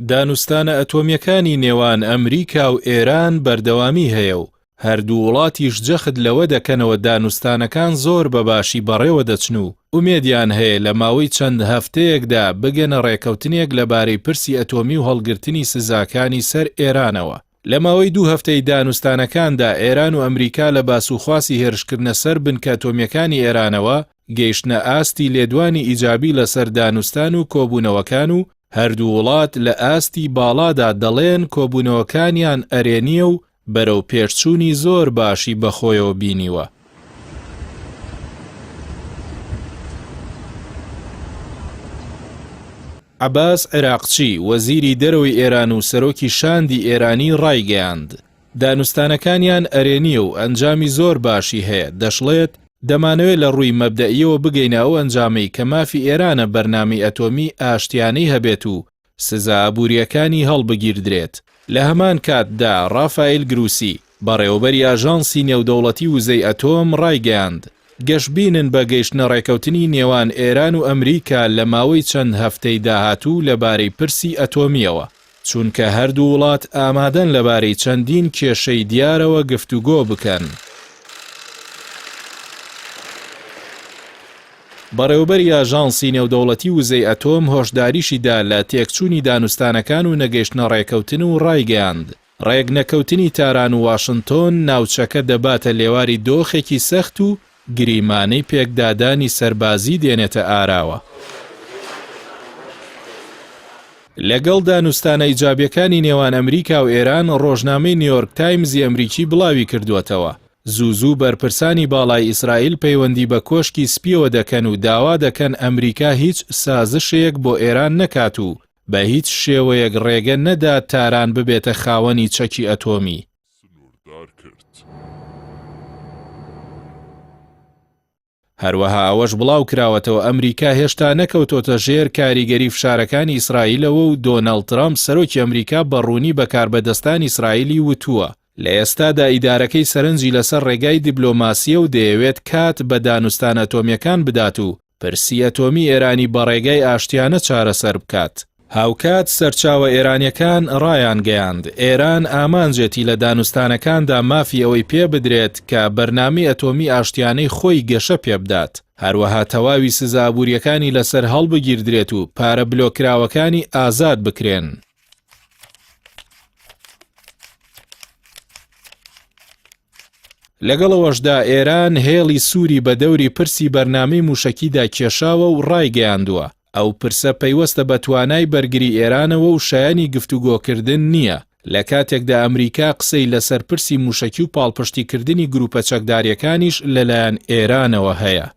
دانوستانە ئەتۆمییەکانی نێوان ئەمریکا و ئێران بەردەوامی هەیە و هەردوو وڵاتیش جەخت لەوە دەکەنەوە دانوستانەکان زۆر بە باشی بەڕێوە دەچن و ئومێدیان هەیە لە ماوەی چەند هەفتەیەکدا بگەنە ڕێکەوتنێک لەبارەی پرسی ئەتۆمی و هەڵگرتنی سزاکانی سەر ئێرانەوە. لە ماوەی دوو هەفتەی دانوستانەکاندا ئێران و ئەمریکا لە باسوخواسی هێرشکردنە سەر بنکە ئەتۆمییەکانی ئێرانەوە گەیشتنە ئاستی لێدوانی ئیجابی لەسەر دانوستان و کۆبوونەوەکان و هەردوو وڵات لە ئاستی باڵادا دەڵێن کۆبوونەوەکانیان ئەرێنییە و بەرەو پێشچوونی زۆر باشی بەخۆیەوە بینیوە. عەباس عێراقچی، وەزیری دەرەوەی ئێران و سەرۆکی شاندی ئێرانی ڕایگەیاند، دانوستانەکانیان ئەرێنییە و ئەنجامی زۆر باشی هەیە، دەشڵێت، دەمانەوێت لە ڕووی مەبدەئییەوە بگەینە ئەو ئەنجامەی کە مافی ئێرانە بەرنامەی ئەتۆمی ئاشتیانەی هەبێت و سزا ئابوورییەکانی هەڵبگیردرێت. لە هەمان کاتدا ڕافائیل گروسی، بەڕێوەبەری ئاژانسی نێودەوڵەتی وزەی ئەتۆم ڕایگەیاند، گەشبینن بە گەیشتنە ڕێکەوتنی نێوان ئێران و ئەمریکا لە ماوەی چەند هەفتەی داهاتوو لەبارەی پرسی ئەتۆمییەوە، چونکە هەردوو وڵات ئامادەن لەبارەی چەندین کێشەی دیارەوە گفتوگۆ بکەن. بەڕێوەبەری ئاژانسی نێودەوڵەتی وزەی ئەتۆم هۆشداریشی دا لە تێکچوونی دانوستانەکان و نەگەیشتنە ڕێکەوتن و ڕایگەیاند، ڕێکنەکەوتنی تاران و واشنتۆن ناوچەکە دەباتە لێواری دۆخێکی سەخت و گریمانەی پێکدادانی سەربازی دێنێتە ئاراوە. لەگەڵ دانوستانە ئیجابیەکانی نێوان ئەمریکا و ئێران، ڕۆژنامەی نیۆرک تایمزی ئەمریکی بڵاویکردووەتەوە، زوو زوو بەرپرسانی باڵای ئیسرائیل پەیوەندی بە کۆشکی سپییەوە دەکەن و داوا دەکەن ئەمریکا هیچ سازشێک بۆ ئێران نەکات و بە هیچ شێوەیەک ڕێگە نەدات تاران ببێتە خاوەنی چەکی ئەتۆمی. سنووردار کرد. هەروەها ئەوەش بڵاوکراوەتەوە ئەمریکا هێشتا نەکەوتۆتە ژێر کاریگەری فشارەکانی ئیسرائیلەوە و دۆناڵد ترەمپ سەرۆکی ئەمریکا بە ڕوونی بە کاربەدەستانی ئیسرائیلی وتووە لە ئێستادا ئیدارەکەی سەرنجی لەسەر ڕێگای دیبلۆماسییە و دەیەوێت کات بە دانوستانە ئەتۆمییەکان بدات و پرسی ئەتۆمی ئێرانی بە ڕێگای ئاشتیانە چارەسەر بکات. هاوکات سەرچاوە ئێرانیەکان ڕایانگەیاند، ئێران ئامانجێتی لە دانوستانەکاندا مافی ئەوەی پێبدرێت کە بەرنامەی ئەتۆمی ئاشتیانەی خۆی گەشە پێبدات، هەروەها تەواوی سزا ئابوورییەکانی لەسەر هەڵبگیردرێت و پارە بلۆککراوەکانی ئازاد بکرێن. لەگەڵ ئەوەشدا ئێران هێڵی سووری بە دەوری پرسی بەرنامەی مووشەکیدا کێشاوە و ڕایگەیاندووە، ئەو پرسە پەیوەستە بە توانای بەرگری ئێرانەوە و شایەنی گفتوگۆکردن نییە، لە کاتێکدا ئەمریکا قسەی لەسەر پرسی مووشەکی و پاڵپشتیکردنی گرووپە چەکدارییەکانیش لەلایەن ئێرانەوە هەیە.